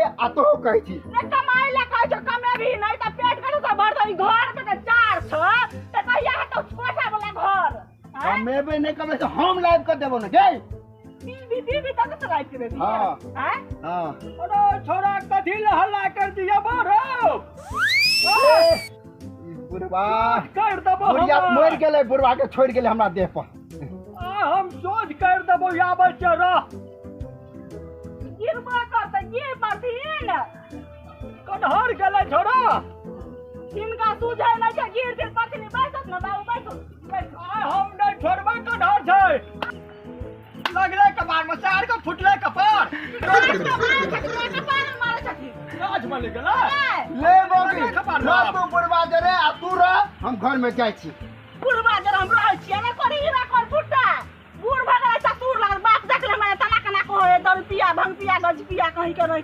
आ तो कहै छी। रे कमाई ला कहै छौ, कमेबही नहि त पेट कतऽ सँ भरतौ? ई घर मे त चार छौ, त कहिया हेतौ कोठा वाला घर? आँय? कमेबै नहि कमेबै तऽ हम लाबि कऽ देबौ ने गे। पीबी पीबी तब तऽ राति के देबही। हाँ। आँय? हाँ। अरे छोरा कथी ले हल्ला कर दिया बारो? ई बुढ़वा कर देबो। बुढ़िया मरि गेलै, बुढ़वा के छोड़ि गेलै हमरा देह पर। आ हम सोच कर देबो, आबै छै रह। गिरबो करतै, गिर पड़थिन। कन्हर गेलै छोरा। हिनका सुझै नहि छै, गिर गिर पड़थिन। बैसत ने बाबू, बैसू बैसू। आ हम नहि छोड़बै, कन्हर छै लगले कपार में सार के फुटले कपार। कपार में मारै छथिन। राज में गेलै। ले बौकी, खबर रह तू बुढ़वा जरे आ तू रह, हम घर में जाइ छी। बुढ़वा जर हम रहै छियै ने करी हीरा कर फुट्टा। बूढ़ भऽ गेलै, ससुर लागल बाप देखले हमरा तना केना कहै, दरू पिया, भंग पिया, गज पिया कहीं के नहि।